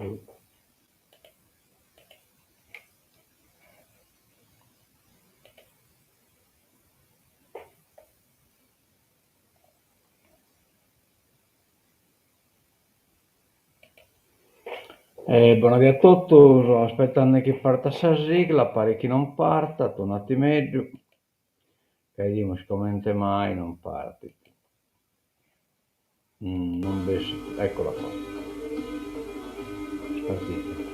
E bona die a totus, so aspetande chi partat sa sigla, paret chi non partat, un'attimeddu, ca 'idimus comente mai non partit. Non bessit, eccola qua. Est partida.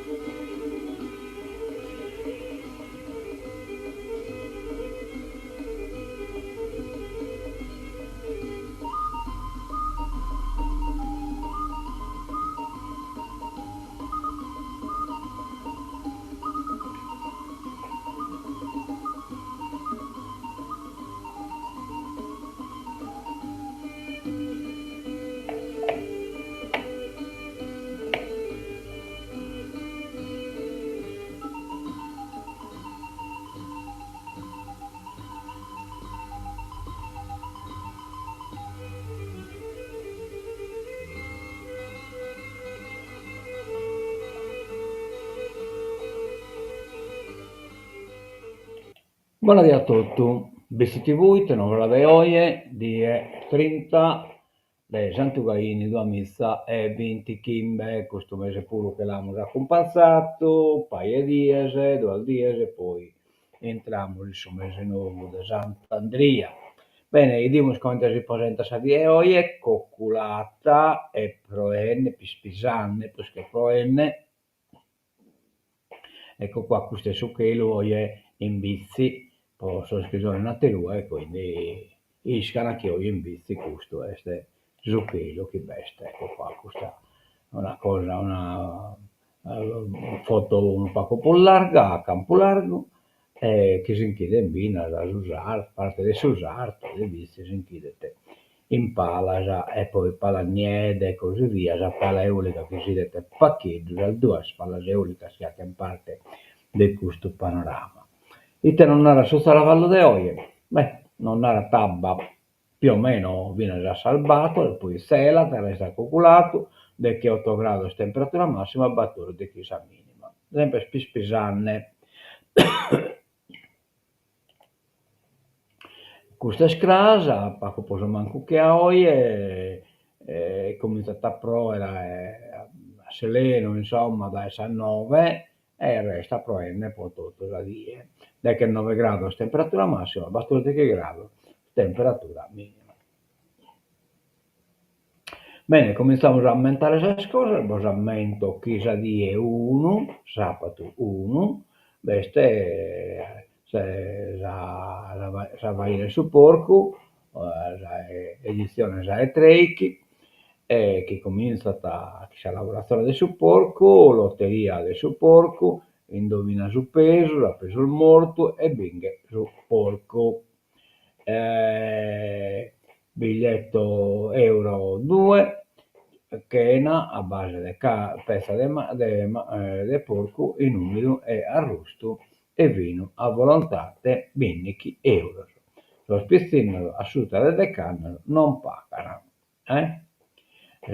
Bona die a totu, Bitzi TV, telenovela de oje, die trinta de Santu Gaini duamiza e bintichimbe, custu mese puru che l'amus acumpanzadu, pagu 'e dies, duas dies e poi intramus in su mese nou de Sant'Andria. Bene, 'idimus comente si presentat sa die 'e oje, coculata e proende, pispisande prus che proende. Ecco qua, custu est su chelu oje in Bitzi, po sos chi sun in aterue e quindi iscan chi oje in Bitzi custu est su chelu chi b'est, ecco qua, custa una cosa, una foto unu pagu prus larga, a campu largu, e chi si nch'idet finas su sartu, parte de su sartu de Bitzi si nch'idet in palas e poi Pala Niedda e così via, sa pala eolica chi s'idet pagheddu, sas duas palas eolicas chi faghen parte de custu panorama. Ite nos narat su zaravallu de oje? Beh, nos narat abba più o meno finas a sas bator, e poi zelat, restat coculadu, decheoto grados temperatura massima, batòrdighi sa minima, semper pispisande. Custa est cras, pagu prus o mancu che a oje, comintzat a proer a selenu, insomma, dae sas noe e restat proende po totu sa die, dechenoe grados temperatura massima, batòrdighi grados temperatura minima. Bene, comintzamus a ammentare sas cosas, bos ammento chi sa die unu, sàbadu unu, b'est sa sa faina 'e su porcu, sa editzione sa 'e trèichi, e chi comintzat chin sa lavoratzione de su porcu, loteria de su porcu, indovina su pesu, a pesu mortu e binghe su porcu. Biglietto euro due, chena a base de petza de de porcu in umidu e arrustu e vinu a volontade bindichi euros. Sos pitzinnos a suta de dech'annos non pagan.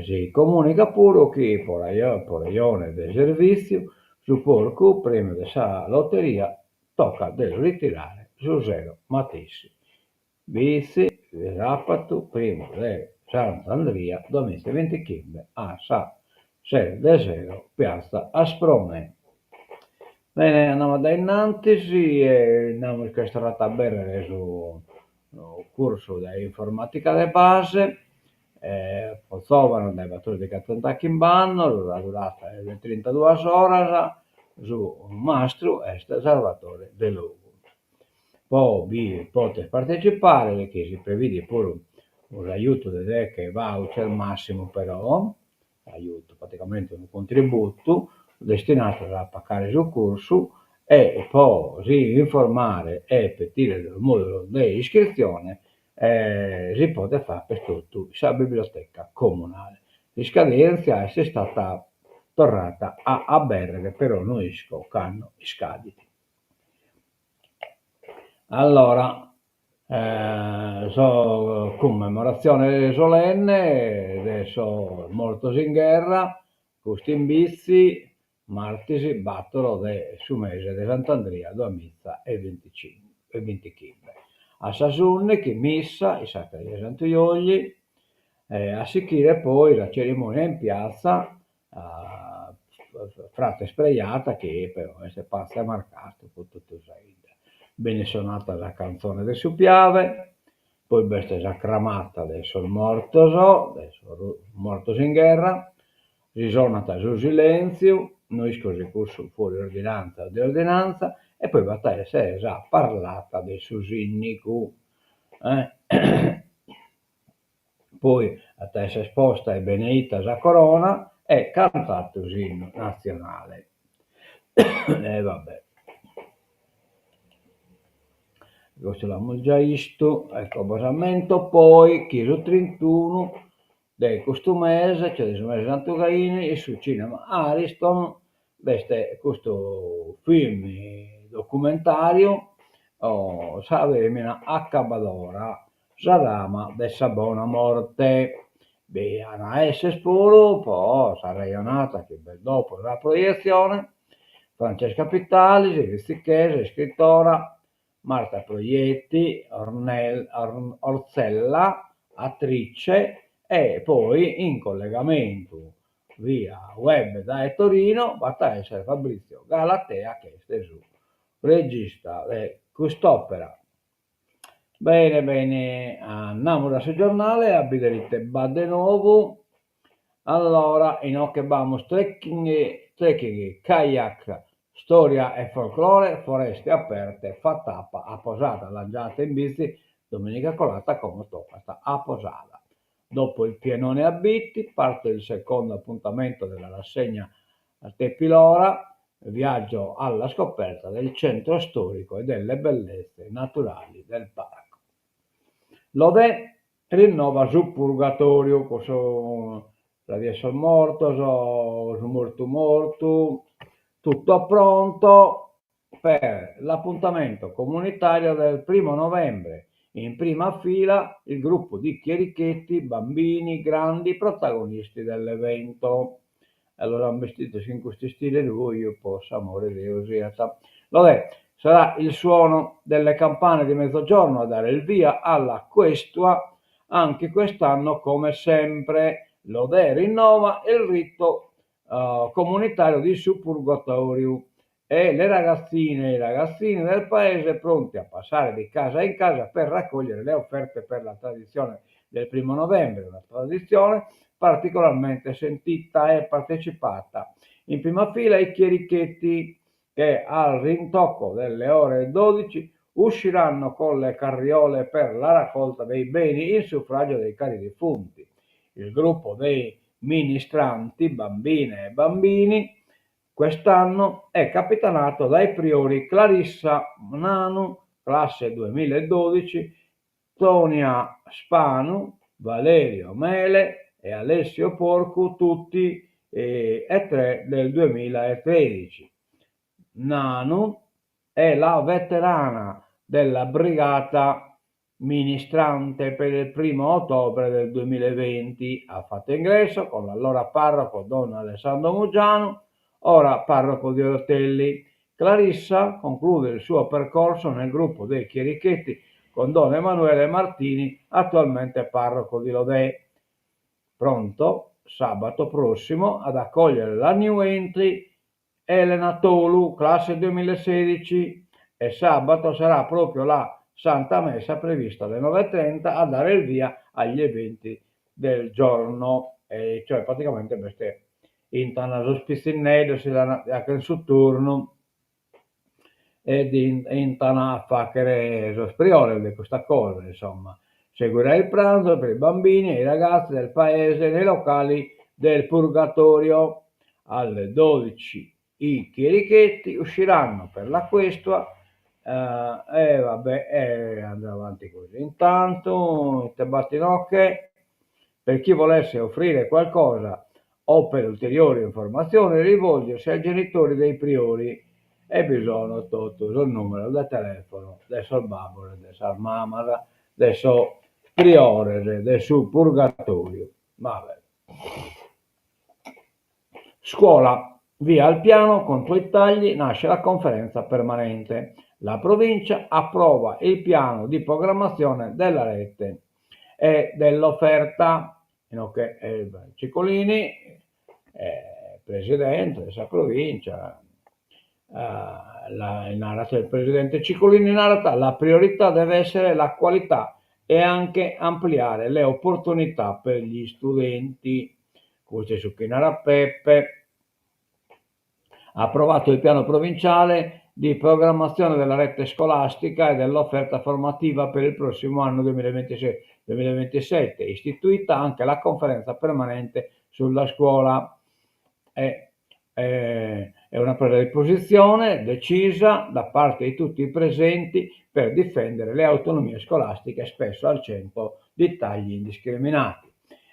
Si comunicat puru chi po rejone de servìtziu su porcu prèmiu de sa loteria tocat de lu ritirare su sero matessi. Bitzi, sàpatu primu de Sant'Andria duamiza e bintichimbe a sas ses de sero, piazza Asprone. Bene, andamus a dae innantis e namus chi est torratu a abèrrere su cursu de informàtica de base po zòvanos dae batòrdighi a trintachimb'annos, sa durata est de trintaduas oras, su mastru est Salvatore Delogu. Po bi poder partecipare, chi si previdit puru s'ajutu de deghe voucher massimu però, ajutu, praticamente unu contributu destinadu a pagare su cursu e po si informare e petire sos modulos de iscritzione si podet fagher totu in sa biblioteca comunale. S'iscadèntzia est istada torrada a abèrrere però no isco cando iscadit. Allora sa cummemoratzione solenne de sos mortos in gherra. Custu imbitzi, martis batoro de su mese de Sant'Andria duamiza e bintichimbe. A sas ùndighi missa in sa cresia de Santu Juogli e a sighire poi sa cerimonia in piatza frata isprejata chi però est partza 'e marcatu po totu sa 'idda. Benit sonata sa cantzone de su Piave, poi b'est sa cramata de sos mortos, de sos mortos in gherra, si sonat su silentziu, no isco si cussu fuori ordinanza o de ordinanza, e poi b'at a essere sa parlata de su sinnicu. Poi at a esser posta e beneita sa corona e cantatu s'innu natzionale. E va bè. Custu l'amus giai 'istu, ecco bos ammento poi chi su trintunu de custu mese, cioè de su mese de Santu Gaini, in su cinema Ariston b'est custu film documentariu Sa femina acabadora Sa dama de sa bona morte. Bi an a esser puru po s'arrejonada chi b'est dopo sa proietzione, Francesca Pittalis, vitzichesa, iscritora, Marta Proietti, Ortzella, atrice e poi in collegamentu via web dae Torino b'at a esser Fabrizio Galatea chi est su regista de cust'òpera. Bene bene, andamus a su giornale a bìdere ite b'at de nou. Allora, inoghe b'amus trekking, trekking, kayak, storia e folklore, foreste aperte, fa tappa a Posada, l'ant giata in bitzi domenica colata, como tocat a Posada. Dopo il pienone a Bitti, parte il secondo appuntamento della rassegna Tepilora, viaggio alla scoperta del centro storico e delle bellezze naturali del parco. Lodè rinnova su Purgatoriu, cun su sa die 'e sos mortos, su mortu mortu, tutto pronto per l'appuntamento comunitario del primo novembre, in prima fila il gruppo di chierichetti, bambini, grandi protagonisti dell'evento. E los an bestidos in custu istile ruju po s'amore 'e Deus siat. Lodè, sarà il suono delle campane di mezzogiorno a dare il via alla questua anche quest'anno come sempre. Lodè rinnova il rito comunitario di su Purgatoriu e le ragazzine e i ragazzini del paese pronti a passare di casa in casa per raccogliere le offerte per la tradizione del primo novembre, una tradizione particolarmente sentita e partecipata. In prima fila i chierichetti che al rintocco delle ore 12 usciranno con le carriole per la raccolta dei beni in suffragio dei cari defunti. Il gruppo dei ministranti, bambine e bambini, Quest'anno è capitanato dai priori Clarissa Nanu, classe 2012, Tonia Spanu, Valerio Mele e Alessio Porcu, tutti e tre del 2013. Nanu è la veterana della brigata Ministrante per il primo ottobre del 2020, ha fatto ingresso con l'allora parroco don Alessandro Muggianu, ora parroco di Orotelli. Clarissa conclude il suo percorso nel gruppo dei chierichetti con don Emanuele Martini, attualmente parroco di Lodè. Pronto, sabato prossimo, ad accogliere la new entry Elena Tolu, classe 2016, e sabato sarà proprio la Santa Messa prevista alle 9.30 a dare il via agli eventi del giorno, e cioè praticamente b'est intran sos pitzinneddos si dan faghen su turnu e intran a fagher sos priores de custa cosa, insomma. Seguirà il pranzo per i bambini e i ragazzi del paese nei locali del Purgatorio. Alle 12 i chierichetti usciranno per la questua e vabbè e andrà avanti così. Intanto ite b'at inoghe per chi volesse offrire qualcosa o per ulteriori informazioni rivolgersi ai genitori dei priori e bi sono totu sos numeros de telefono de sos babbos e de sas mamas de sos priores de su Purgatoriu. Vabbè. Scuola, via al piano contro i tagli, nasce la conferenza permanente. La provincia approva il piano di programmazione della rete e dell'offerta. Inoghe Cicolini, presidente de sa provincia, narat il presidente Cicolini narat la priorità deve essere la qualità e anche ampliare le opportunità per gli studenti. Custu est su chi narat Pepe. Approvato il piano provinciale di programmazione della rete scolastica e dell'offerta formativa per il prossimo anno 2026 2027, istituita anche la conferenza permanente sulla scuola. È una presa di posizione decisa da parte di tutti i presenti per difendere le autonomie scolastiche spesso al centro di tagli indiscriminati.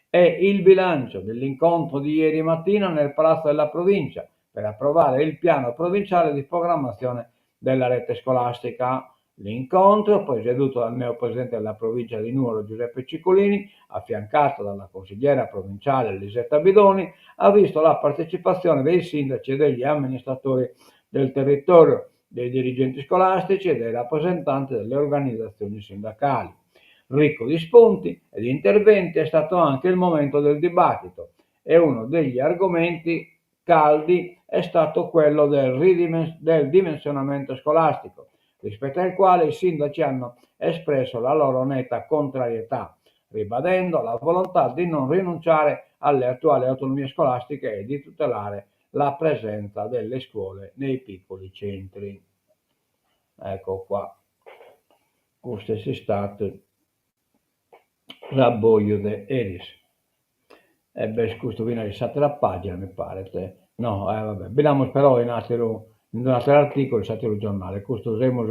È il bilancio dell'incontro di ieri mattina nel Palazzo della Provincia per approvare il piano provinciale di programmazione della rete scolastica. L'incontro, presieduto dal neo presidente della provincia di Nuoro Giuseppe Cicolini, affiancato dalla consigliera provinciale Lisetta Bidoni, ha visto la partecipazione dei sindaci e degli amministratori del territorio, dei dirigenti scolastici e dei rappresentanti delle organizzazioni sindacali. Ricco di spunti e di interventi è stato anche il momento del dibattito e uno degli argomenti caldi è stato quello del, del dimensionamento scolastico, rispetto al quale i sindaci hanno espresso la loro netta contrarietà, ribadendo la volontà di non rinunciare alle attuali autonomie scolastiche e di tutelare la presenza delle scuole nei piccoli centri. Ecco qua, custu est istadu s'abboju de eris. E b'est custu finas in s'àtera pàgina mi paret. No, eh, va bè. Bidamus però in àteru, in un'àteru artìculu, in s'àteru giornale. Custu semus,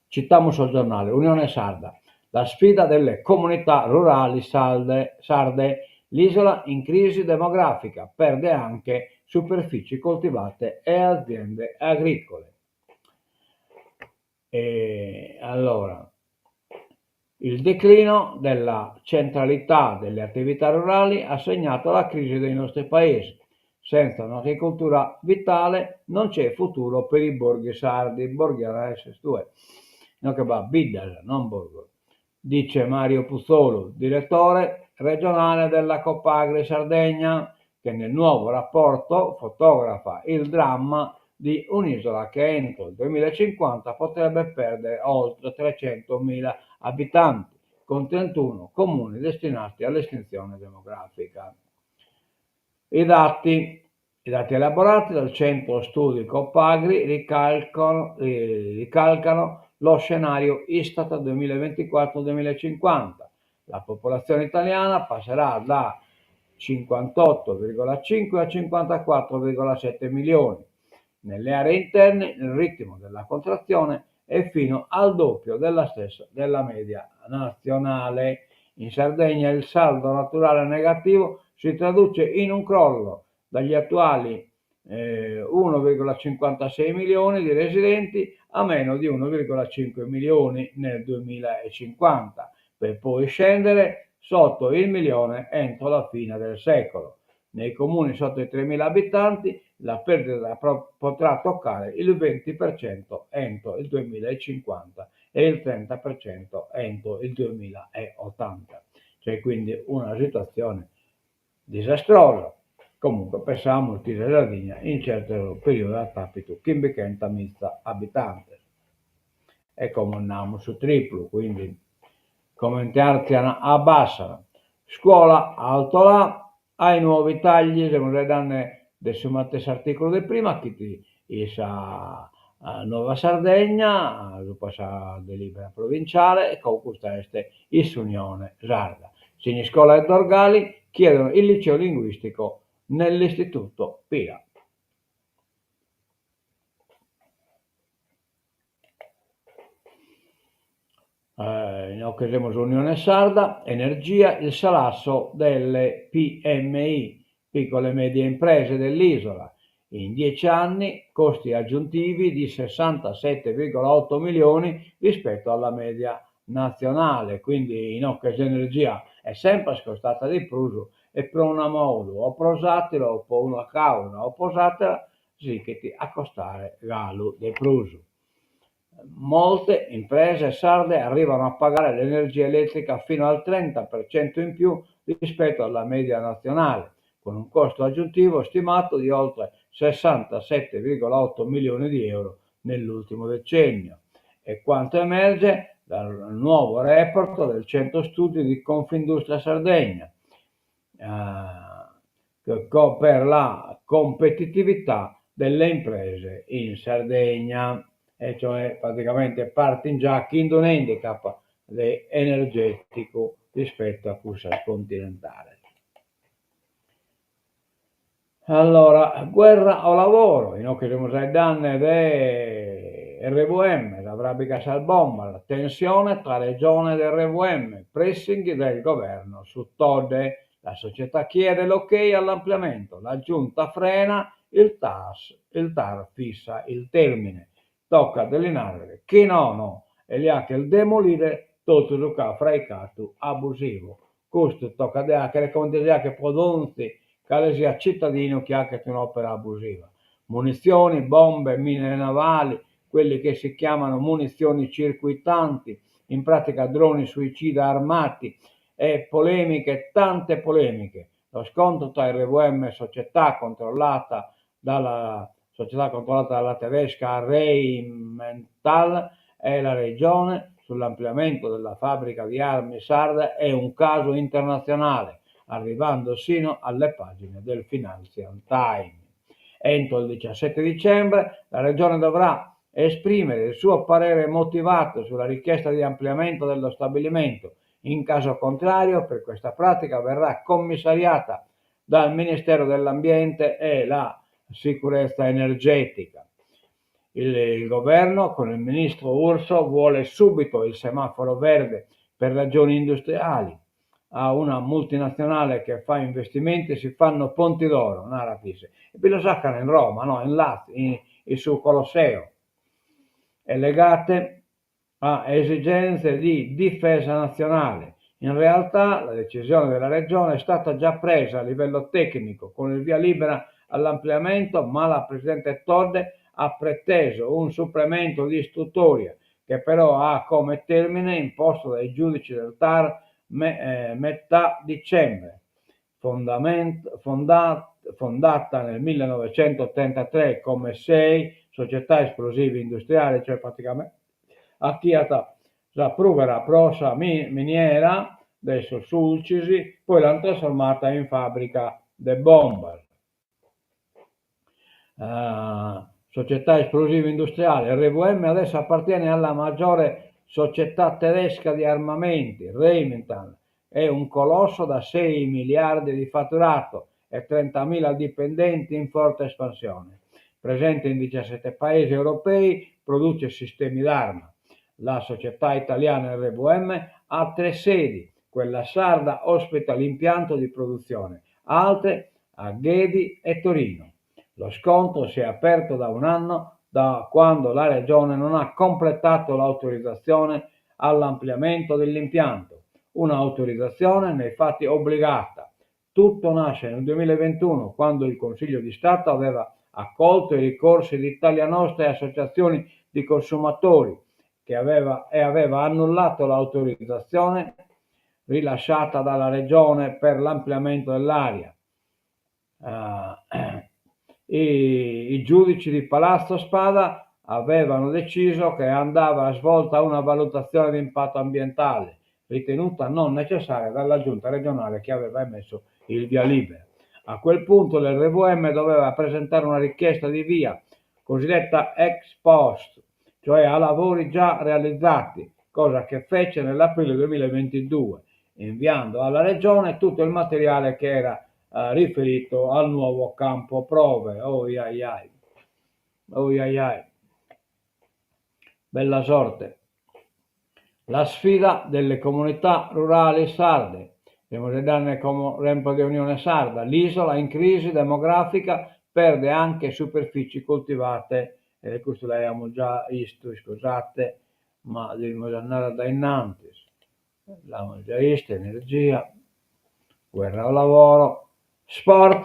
citamus sos giornales. Unione Sarda, la sfida delle comunità rurali sarde, sarde, l'isola in crisi demografica, perde anche superfici coltivate e aziende agricole. E allora, il declino della centralità delle attività rurali ha segnato la crisi dei nostri paesi. Senza un'agricoltura vitale non c'è futuro per i borghi sardi. Borghi essere tue. No che b'at biddas, non borgos. Dice Mario Putzolu, direttore regionale della Copagri Sardegna, che nel nuovo rapporto fotografa il dramma di un'isola che entro il 2050 potrebbe perdere oltre 300.000 abitanti, con 31 comuni destinati all'estinzione demografica. I dati, I dati elaborati dal centro studi Copagri ricalcano, ricalcano lo scenario Istat 2024-2050. La popolazione italiana passerà da 58,5 a 54,7 milioni. Nelle aree interne il ritmo della contrazione è fino al doppio della stessa della media nazionale. In Sardegna il saldo naturale negativo si traduce in un crollo dagli attuali 1,56 milioni di residenti a meno di 1,5 milioni nel 2050, per poi scendere sotto il milione entro la fine del secolo. Nei comuni sotto i 3.000 abitanti la perdita potrà toccare il 20% entro il 2050 e il 30% entro il 2080. C'è quindi una situazione disastrosa. Comunque pensamus chi sa Sardigna in certos periodos at apitu chimbichentamiza abitantes e como namus su triplu, quindi comente artzian abbassan. Scuola altolà ai nuovi tagli, semus faeddende de su matessi articulu de prima chi fit in sa Nuova Sardegna, subra sa delibera provinciale e como custa est in s'Unione Sarda. Siniscola e Dorgali chiedono il liceo linguistico nell'istituto Pira. Inoghe semus Unione Sarda, energia, il salasso delle PMI, piccole e medie imprese dell'isola, in 10 anni costi aggiuntivi di 67,8 milioni rispetto alla media nazionale, quindi inoghe s'energia est semper costata de prus. E pro una modu o pro s'àteru o pro una càusa o pro s'àtera sighit a costare galu de prus. Molte imprese sarde arrivano a pagare l'energia elettrica fino al 30% in più rispetto alla media nazionale, con un costo aggiuntivo stimato di oltre 67,8 milioni di euro nell'ultimo decennio. È quanto emerge dal nuovo report del Centro Studi di Confindustria Sardegna per la competitività delle imprese in Sardegna, e cioè praticamente partin già chin d'unu handicap de energèticu rispetu a cussas continentales. Allora, guerra o lavoro, inoghe semus faeddende de RVM, sa fràbica 'e sas bombas, tensione tra Regione ed RVM, pressing del governo su Todde, la società chiede l'ok all'ampliamento, la giunta frena, il TAS, il TAR fissa il termine. Tocat de li nàrrere chi nono e li 'achere demolire totu su ch'at fraicatu abusivu. Custu tocat de 'achere comente si 'achet pro donzi cale siat cittadinu chi 'achet un'opera abusiva. Munizioni, bombe, mine navali, quelli che si chiamano munizioni circuitanti, in pratica droni suicida armati e polemiche, tante polemiche. Lo scontro tra RVM e società controllata dalla società controllata dalla tedesca Rheinmetall e la regione sull'ampliamento della fabbrica di armi sarda è un caso internazionale, arrivando sino alle pagine del Financial Times. Entro il 17 dicembre la regione dovrà esprimere il suo parere motivato sulla richiesta di ampliamento dello stabilimento. In caso contrario, per questa pratica verrà commissariata dal Ministero dell'Ambiente e la Sicurezza Energetica. Il, il governo, con il ministro Urso, vuole subito il semaforo verde per ragioni industriali. A una multinazionale che fa investimenti si fanno ponti d'oro, narat isse. E bi los 'acan in Roma, no, in Lazio, in, in su Colosseo. E legate a esigenze di difesa nazionale. In realtà la decisione della Regione è stata già presa a livello tecnico con il via libera all'ampliamento, ma la Presidente Todde ha preteso un supplemento di istruttoria che però ha come termine imposto dai giudici del TAR me, eh, metà dicembre. Fondament, fonda, fondata nel 1933 come SEI, Società Esplosivi Industriali, cioè praticamente 'achiat sa prùvera pro sa miniera de sos Sulcis, poi l'ant trasformata in fàbrica de bombas. Società Esplosivi Industriali, RVM adesso appartiene alla maggiore società tedesca di armamenti, Rheinmetall, è un colosso da 6 miliardi di fatturato e 30.000 dipendenti in forte espansione. Presente in 17 paesi europei, produce sistemi d'arma. La società italiana RVM ha tre sedi, quella sarda ospita l'impianto di produzione, altre a Ghedi e Torino. Lo scontro si è aperto da un anno, da quando la Regione non ha completato l'autorizzazione all'ampliamento dell'impianto, un'autorizzazione nei fatti obbligata. Tutto nasce nel 2021, quando il Consiglio di Stato aveva accolto i ricorsi di Italia Nostra e associazioni di consumatori che aveva, e aveva annullato l'autorizzazione rilasciata dalla Regione per l'ampliamento dell'area. Uh, i, i giudici di Palazzo Spada avevano deciso che andava svolta una valutazione di impatto ambientale, ritenuta non necessaria dalla giunta regionale che aveva emesso il via libera. A quel punto l'RVM doveva presentare una richiesta di via, cosiddetta ex post, cioè a lavori già realizzati, cosa che fece nell'aprile 2022, inviando alla regione tutto il materiale che era eh, riferito al nuovo campo prove. Oh, ai, ai. Oh, ai, ai. Bella sorte. La sfida delle comunità rurali sarde. Semus faeddende como sempre de Unione Sarda. L'isola in crisi demografica perde anche superfici coltivate. E custu l'aiamus già istu, iscusate, ma devimus andare a dae innantis. L'amus già istu, energia. Guerra o lavoro. Sport,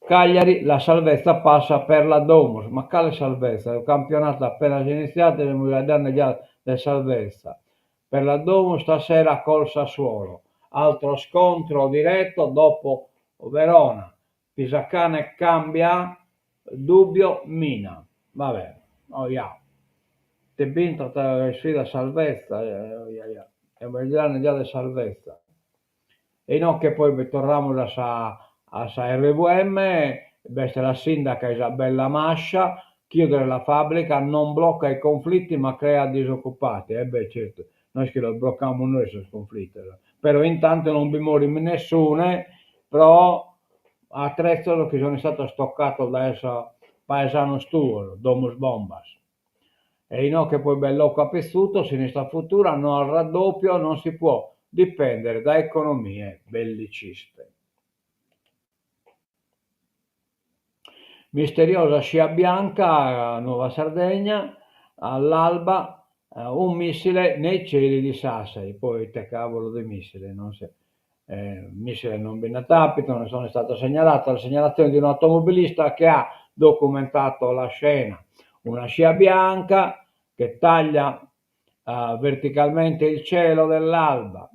Cagliari, la salvezza passa per la Domus. Ma cale salvezza? Su campionatu apenas iniziadu e semus faeddende già de salvezza. Per la Domus stasera col Sassuolo. Altro scontro diretto dopo Verona. Pisacane cambia? Dubbio Mina. Va bè, oja. Ite b'intrat isfida salvezza, oja ja. Semus faeddende già de salvezza. E inoghe poi bi torramus a sa a sa RVM, b'est la sindaca Isabella Mascia, chiudere la fabbrica non blocca i conflitti ma crea disoccupati. E beh certu, no est chi los bloccamus nois sos conflittos, però intantu non bi morit nessune pro atretzos chi sun istados toccados dae sos paesanos tuos, domus bombas. E inoghe poi b'est Loca Pizzuto, Sinistra Futura, no al raddoppio, non si può dipendere da economie belliciste. Misteriosa scia bianca, Nuova Sardegna, all'alba un missile nei cieli di Sassari, poi ite cavolo de missile, non si missile non bi nd'at àpidu, non sono state segnalate, la segnalazione di un automobilista che ha documentato la scena, una scia bianca che taglia verticalmente il cielo dell'alba,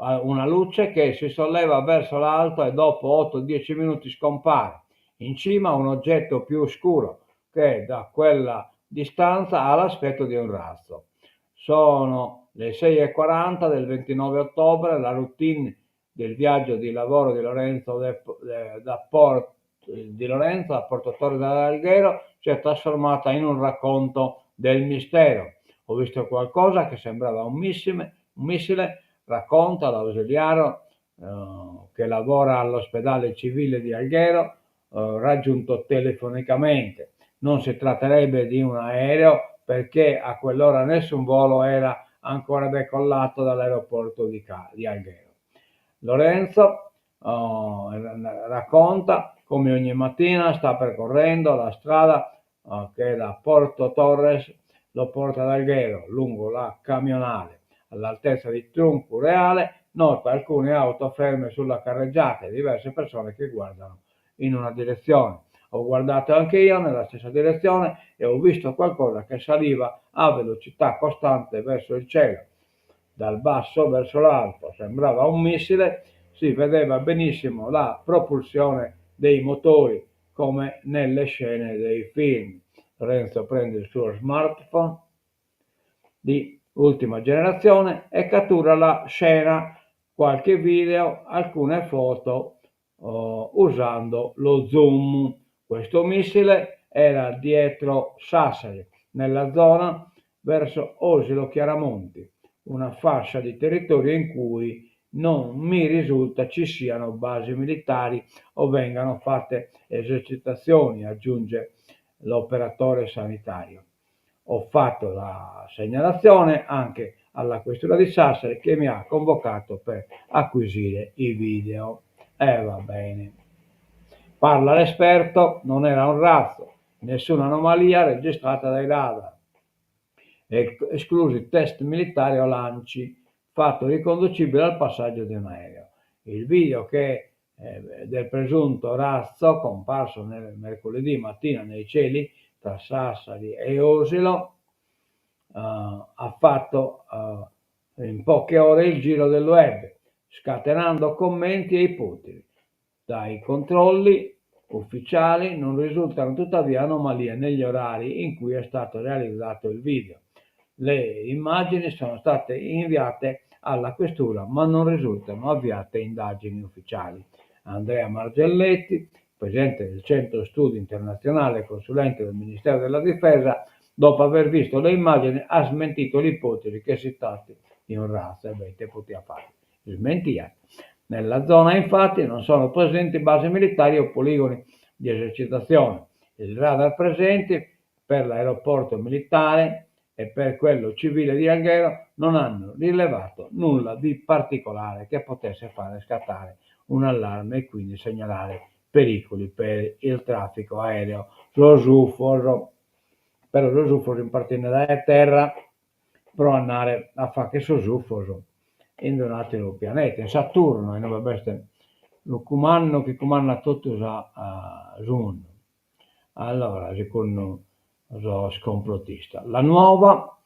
una luce che si solleva verso l'alto e dopo 8-10 minuti scompare, in cima un oggetto più scuro che da quella distanza ha l'aspetto di un razzo. Sono le 6.40 del 29 ottobre, la routine del viaggio di lavoro di Lorenzo, de, de, da Port, di Lorenzo a Porto Torres dall'Alghero si è trasformata in un racconto del mistero. Ho visto qualcosa che sembrava un missile, un missile racconta l'ausiliario eh, che lavora all'ospedale civile di Alghero, eh, raggiunto telefonicamente. Non si tratterebbe di un aereo perché a quell'ora nessun volo era ancora decollato dall'aeroporto di, di Alghero. Lorenzo oh, racconta come ogni mattina sta percorrendo la strada oh, che da Porto Torres lo porta ad Alghero lungo la camionale. All'altezza di Truncu Reale nota alcune auto ferme sulla carreggiata e diverse persone che guardano in una direzione. Ho guardato anche io nella stessa direzione e ho visto qualcosa che saliva a velocità costante verso il cielo, dal basso verso l'alto. Sembrava un missile, si vedeva benissimo la propulsione dei motori, come nelle scene dei film. Lorenzo prende il suo smartphone di ultima generazione e cattura la scena, qualche video, alcune foto oh, usando lo zoom. Questo missile era dietro Sassari, nella zona verso Osilo Chiaramonti, una fascia di territorio in cui non mi risulta ci siano basi militari o vengano fatte esercitazioni, aggiunge l'operatore sanitario. Ho fatto la segnalazione anche alla questura di Sassari che mi ha convocato per acquisire i video. E eh, va bene. Parla l'esperto, non era un razzo, nessuna anomalia registrata dai radar, esclusi test militari o lanci, fatto riconducibile al passaggio di un aereo. Il video che eh, del presunto razzo comparso nel mercoledì mattina nei cieli tra Sassari e Osilo eh, ha fatto eh, in poche ore il giro del web, scatenando commenti e ipotesi. Dai controlli ufficiali non risultano tuttavia anomalie negli orari in cui è stato realizzato il video. Le immagini sono state inviate alla questura ma non risultano avviate indagini ufficiali. Andrea Margelletti, presidente del Centro Studi Internazionale e consulente del Ministero della Difesa, dopo aver visto le immagini ha smentito l'ipotesi che si tratti di un razzo. E beh, te poteva fare. Smentia. Nella zona infatti non sono presenti basi militari o poligoni di esercitazione. I radar presenti per l'aeroporto militare e per quello civile di Alghero non hanno rilevato nulla di particolare che potesse fare scattare un allarme e quindi segnalare pericoli per il traffico aereo. Sos ufos, però sos ufos partinde dae terra pro andare a fagher sos ufos. in un'ateru pianeta, in Saturno, in ue b'est su cumandu chi cumandat totu sa su mundu. Allora, segundu sos complotistas. La Nuova,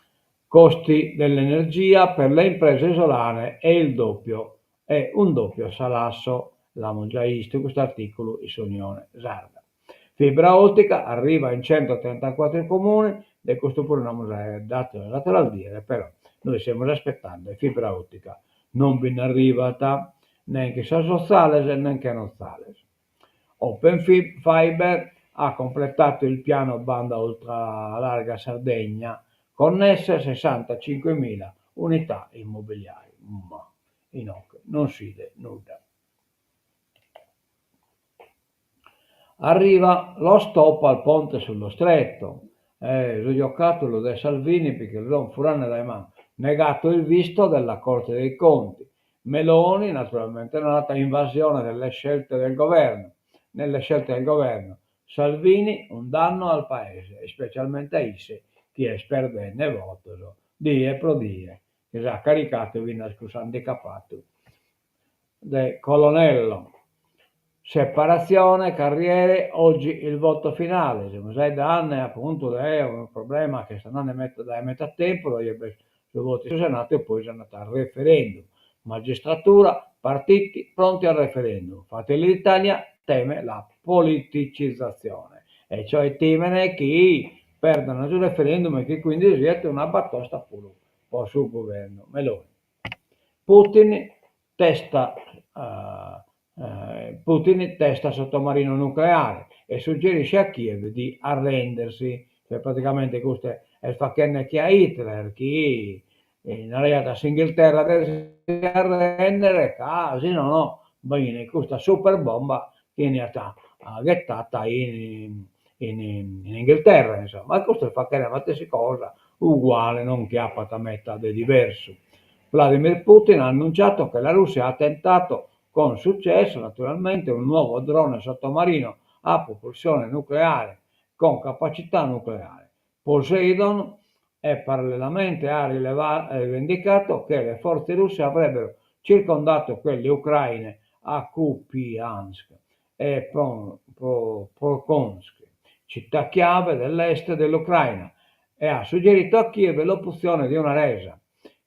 costi dell'energia per le imprese isolane è il doppio, è un doppio salasso, l'amus giai 'istu custu articulu in s'Unione Sarda. Fibra ottica arriva in 134 comuni, de custu puru nd'amus faeddadu sas ateras dies, però nois semus aspettende e fibra ottica non bi nd'arrivat, nen chin sos otzales nen chene otzales. Open Fiber ha completato il piano banda ultralarga Sardegna, connesse 65.000 unità immobiliari. Ma inoghe non s'idet nudda. Arriva lo stop al ponte sullo stretto, eh, su giocàtulu de Salvini bi che lu son furande dae manu, negato il visto della Corte dei Conti, Meloni naturalmente narat invasione delle scelte del governo, nelle scelte del governo, Salvini un danno al paese, specialmente a isse chi est perdende votos die pro die, chi s'at caricadu finas cun s'handicapadu de colonello. Separazione carriere, oggi il voto finale, semus faeddende apuntu de unu problema chi est andende meda dae meda tempus, oje b'est su votu in su Senatu e poi s'andat a referendum. Magistratura, partiti pronti al referendum, Fratelli d'Italia teme la politicizzazione, e cioè timene chi perdan su referendum e chi quindi siat una batosta puru po su guvernu Meloni. Putin testa Putin testa sottomarino nucleare e suggerisce a Kiev di arrendersi, cioè praticamente custu est faghende che a Hitler chi naraiat a s'Inghilterra de si arrendere ca si nono benit custa super bomba chi 'eniat ghetata in in Inghilterra, insomma, e custu est faghende sa matessi cosa, uguale, non chi apat meda de diversu. Vladimir Putin ha annunciato che la Russia ha tentato con successo, naturalmente, un nuovo drone sottomarino a propulsione nucleare con capacità nucleare. Poseidon e parallelamente ha rivendicato che le forze russe avrebbero circondato quelle ucraine a Kupiansk e Pokrovsk, città chiave dell'est dell'Ucraina, e ha suggerito a Kiev l'opzione di una resa.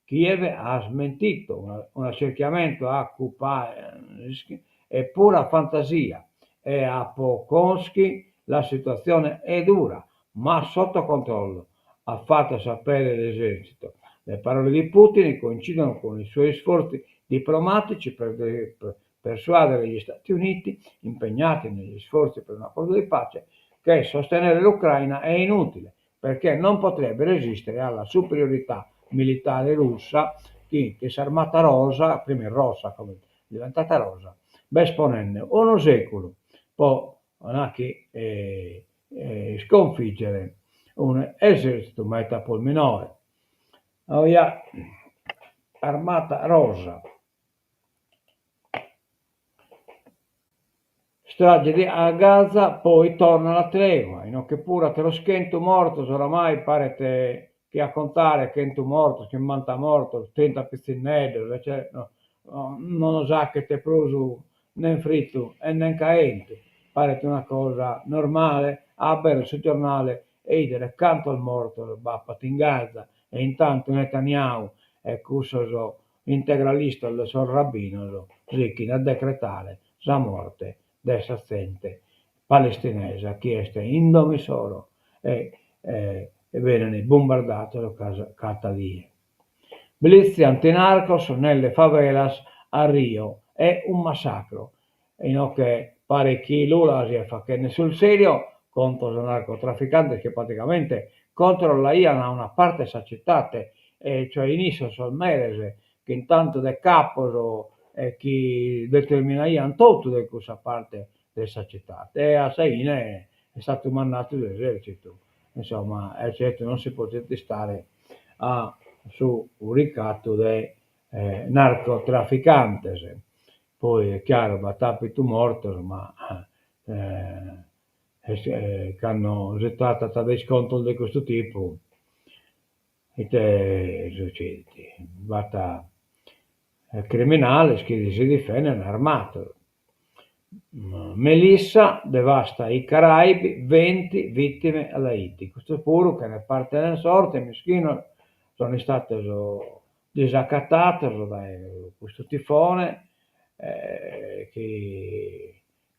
Kiev ha smentito un accerchiamento a Kupiansk è pura fantasia e a Pokrovsk la situazione è dura, ma sotto controllo, ha fatto sapere l'esercito. Le parole di Putin coincidono con i suoi sforzi diplomatici per persuadere gli Stati Uniti, impegnati negli sforzi per un accordo di pace, che sostenere l'Ucraina è inutile perché non potrebbe resistere alla superiorità militare russa chi chin s'armata rosa, prima est rossa como est diventata rosa, b'est ponende unu seculu po nachi isconfìgere un'esertzitu meda prus minore. Oja, armata rosa. Strage a Gaza, poi torna la tregua, inoghe puru ateros chentu mortos, oramai paret chi a contare chentu mortos, chimbanta mortos, trinta pitzinneddos, eccetera, no nos 'achet prus nen fritu e nen caentu, paret una cosa normale a aberrer su giornale e 'idere cantos mortos b'apat in Gaza e intantu Netanyahu e cussos integralistas de sos rabbinos sichin a decretare sa morte de sa zente palestinesa chi est in domo issoro e benint bombardados cada die. Blitz antinarcos nelle favelas a Rio è un massacro. Inoghe paret chi Lula siat faghende sul serio contra sos narcotraficantes chi praticamente controllaiant una parte de sa tzitade, e cioè in issos sos meres chin tantu de capos e chi determinaiant totu de cussa parte de sa tzitade e a sa 'ine est istadu mandadu s'esercitu, insomma, e certu non si podet istare a su ricatu de narcotraficantes, poi est chiaru b'at apidu mortos ma cando si tratat de iscontros de custu tipu Ite sucedit? B'at. Criminales chi si difendent armados. Melissa devasta i Caraibi, venti vittime ad Haiti. Custos puru chene parte nen sorte, mischinos, sono istados disacatados dae custu tifone chi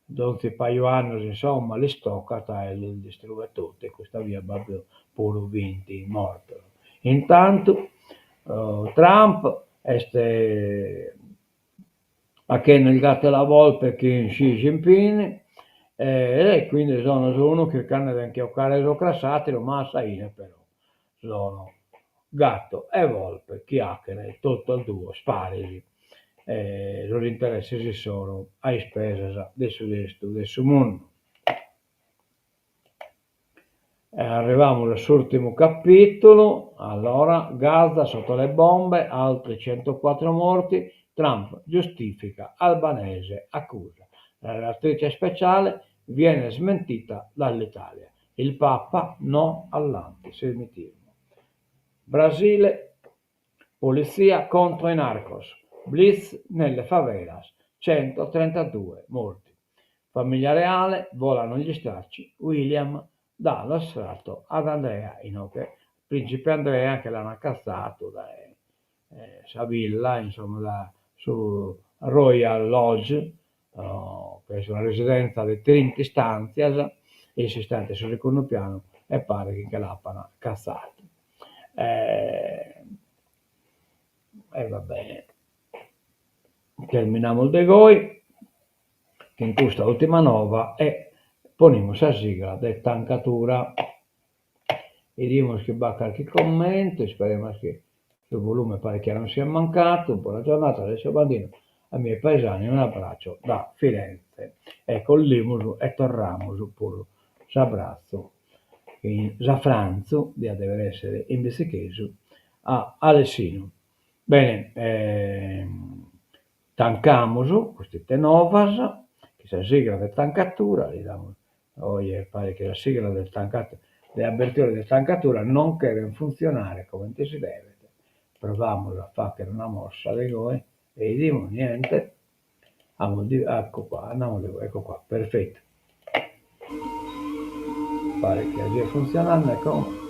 donzi paju annos insomma lis tocat e lis distruet totu e custa bia b'at puru vinti mortos. Intantu Trump est fachende il gatto e la volpe chin Xi Jinping e quindi sono s'unu chircande de nche 'ocare socra a s'atteru ma a sa 'ine però sono gatto e volpe chi 'achen totu e duos paris sos interesses issoro a ispesas de su restu de su mundu. E arrivamus a s'urtimu capitulu, allora, Gaza sotto le bombe, altri 104 morti, Trump giustifica Albanese accusa, la relatrice speciale viene smentita dall'Italia, il Papa no all'antisemitismo. Brasile, polizia contro i narcos, blitz nelle favelas, 132 morti. Famiglia reale, volano gli stracci, William dà lo sfratto ad Andrea, inoghe Principe Andrea nche l'an catzadu dae sa villa, insomma dae su Royal Lodge, chi est una residenza de trinta istantzias, issu istaiat in su segundu pianu e paret chi nche l'apan catzadu. E va bene. Terminamus de goi chin custa ultima nova e ponimus sa sigla de tancadura. 'Idimus chi b'at carchi commentu, isperemus chi su volume paret chi non siat mancadu. Buona giornata Alessio Bandinu, ai miei paesani un abbraccio da Firenze. E collimus e torramus puru s'abbratzu, s'afrantzu, diat dever essere in bitzichesu, a Alessinu. Bene, tancamus custa novas, sa sigla de tancatura, li damus Oje paret chi sas siglas de de abertura e de tancatura non cherent funtzionare comente si devet. Provamus a fàghere una mossa de goi e 'idimus, niente. Amus ecco qua, andamus de goi, ecco qua, perfettu. Paret chi siat funtzionende como.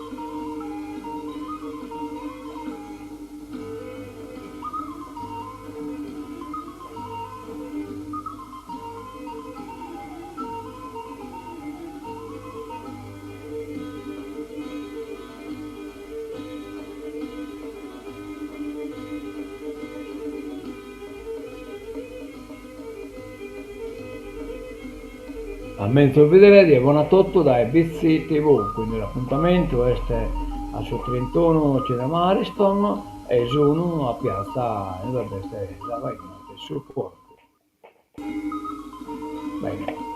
A menzus bìdere die bona a totu dae Bitzi TV, quindi l'apuntamentu est a su trintunu Cinema Ariston e s'unu a piazza inue b'est sa faina de su porcu. Bene.